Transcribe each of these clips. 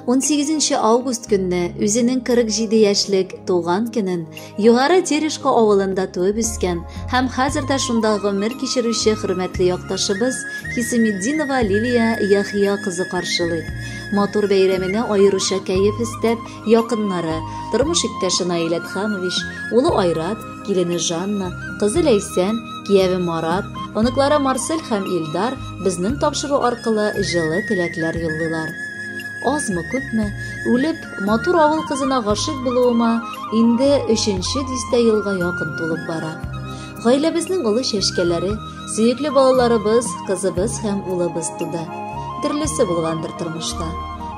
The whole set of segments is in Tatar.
18 август көнне үзенең 47 яшьлек туган көнен Югары Терешка авылында туып үскән һәм хәзер дә шунда гомер кичерүче хөрмәтле якташыбыз Хисаметдинова Лилия Яхия кызы каршылый. Матур бәйрәменә аеруча кәеф өстәп, якыннары, тормыш иптәше Наил Әдхамович, улы Айрат, килене Жанна, кызы Ләйсән, кияве Марат, оныклары Марсель һәм Илдар безнең тапшыру аркылы җылы теләкләр юллыйлар. Азмы-күпме, үлеп, матур авыл кызына гашыйк булуыма инде өченче дистә елга якын тулып бара. Гаиләбезнең олы чәчкәләре, сөекле балаларыбыз, кызыбыз һәм улыбыз туды. Төрлесе булгандыр тормышта.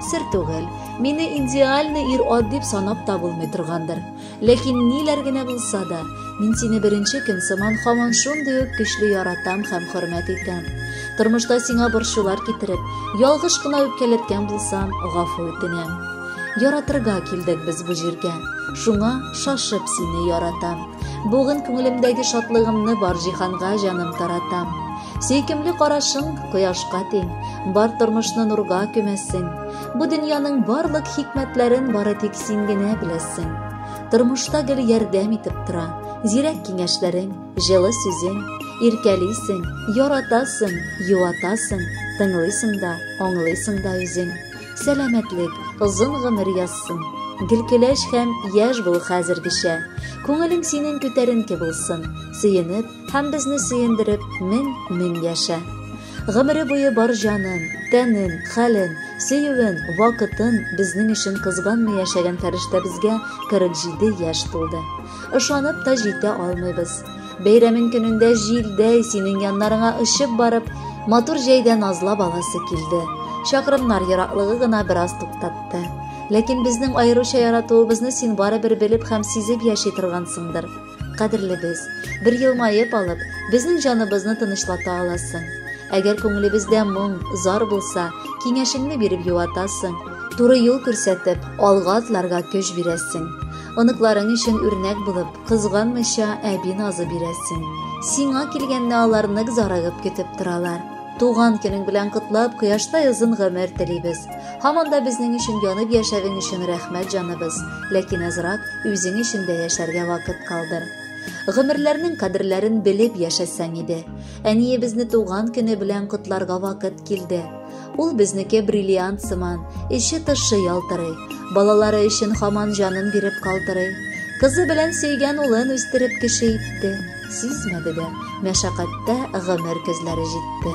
Сер түгел, мине идеальный ир-ат дип санап та булмый торгандыр. Ләкин ниләр генә булса да, мин сине беренче көн сыман һаман шундый ук көчле яратам һәм хөрмәт итәм. Тормышта сиңа борчулар китереп, ялгыш кына үпкәләткән булсам, гафу үтенәм. Яратырга килдек без бу җиргә. Шуңа шашып сине яратам. Бүген күңелемдәге шатлыгымны бар җиһанга җаным таратам. Сөйкемле карашың кояшка тиң, бар тормышны нурга күмәсең. Бу дөньяның барлык хикмәтләрен бары тик син генә беләсең. Тормышта гел ярдәм итеп тора. Зирәк киңәшләрең, җылы сүзең, иркәлисең, яратасың, юатасың, тыңлыйсың да, аңлыйсың да үзең. Сәламәтлек, озын гомер язсын. Гел көләч һәм яшь бул хәзергечә. Күңелең синең күтәренке булсын. Сөенеп һәм безне сөендереп мең-мең яшә. Гомере буе бар җанын, тәнен, хәлен, сөюен, вакытын безнең өчен кызганмый яшәгән фәрештәбезгә 47 яшь тулды. Ышанып та җитә алмыйбыз. Бәйрәмең көнендә җилдәй синең яннарыңа очып барып, матур җәйдә назлап аласы килде. Чакрымнар ераклыгы гына бераз туктатты. Ләкин безнең аеруча яратуыбызны син барыбер белеп һәм сизеп яши торгансыңдыр. Кадерлебез, бер елмаеп алып, безнең җаныбызны тынычлата аласың. Әгәр күңелебездә моң, зар булса, киңәшеңне биреп юатасың, туры юл күрсәтеп, алга атларга көч бирәсең. Оныкларың өчен үрнәк булып, кызганмыйча әби назы бирәсең. Сиңа килгәнне алар нык зарыгып көтеп торалар. Туган көнең белән котлап, кояштай озын гомер телибез. Һаман да безнең өчен янып яшәвең өчен рәхмәт җаныбыз, ләкин азрак үзең өчен дә яшәргә вакыт калдыр. Гомерләрнең кадерләрен белеп яшәсәң иде. Әниебезне туган көне белән котларга вакыт килде. Ул безнеке бриллиант сыман, эче тышы ялтырый. Балалары өчен һаман җанын биреп калтырый. Кызы белән сөйгән улын үстереп кеше итте. Сизмәде дә, мәшәкатьтә гомер көзләре җитте.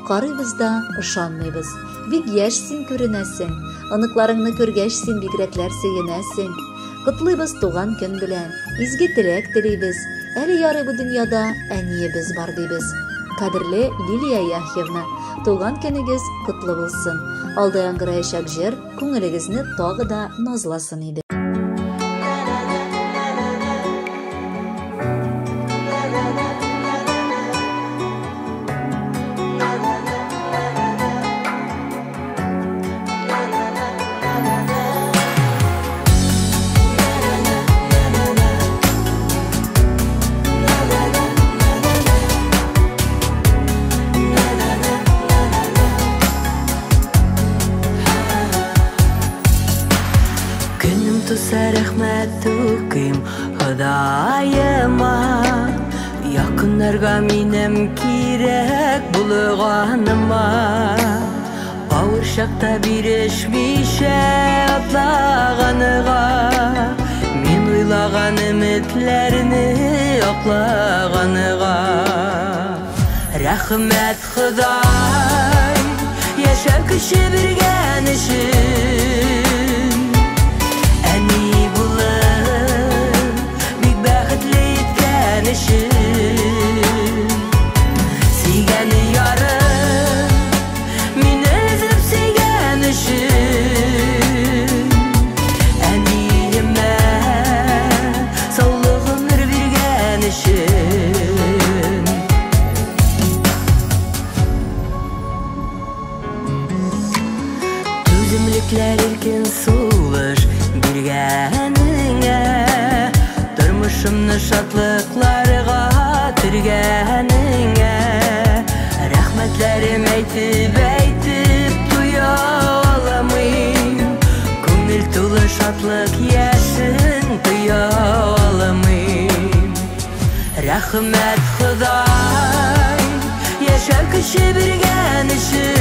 Карыйбыз да, ышанмыйбыз. Бик яшь син күренәсең. Оныкларыңны күргәч син бигрәкләр сөенәсең. Котлыйбыз туган көн белән, изге теләк телибез. Әле ярый бу дөньяда әниебез бар дибез. Кадерле Лилия Яхьевна, туган көнегез котлы булсын. Алда яңгыраячак җыр күңелегезне тагы да назласын иде. Көнем туса рәхмәт укыйм Ходаема. Якыннарга минем кирәк булганыма. Авыр чакта бирешмичә атлаганыга, мин уйлаган өметләрне аклаганыга. Рәхмәт Ходай, яшәү көче биргән өчен. Әни булып, бик бәхетле иткән өчен. Сөйгән ярым, мине өзеп сөйгән өчен. Әниемә саулык гомер биргән өчен. Түземлекләр иркен сулыш биргәнеңә, тормышымны шатлыкларга төргәнеңә. Рәхмәтләрем әйтеп әйтеп туя алмыйм. Шатлык яшен тоя алмыйм. Рәхмәт, Ходай, яшәү көче биргән өчен.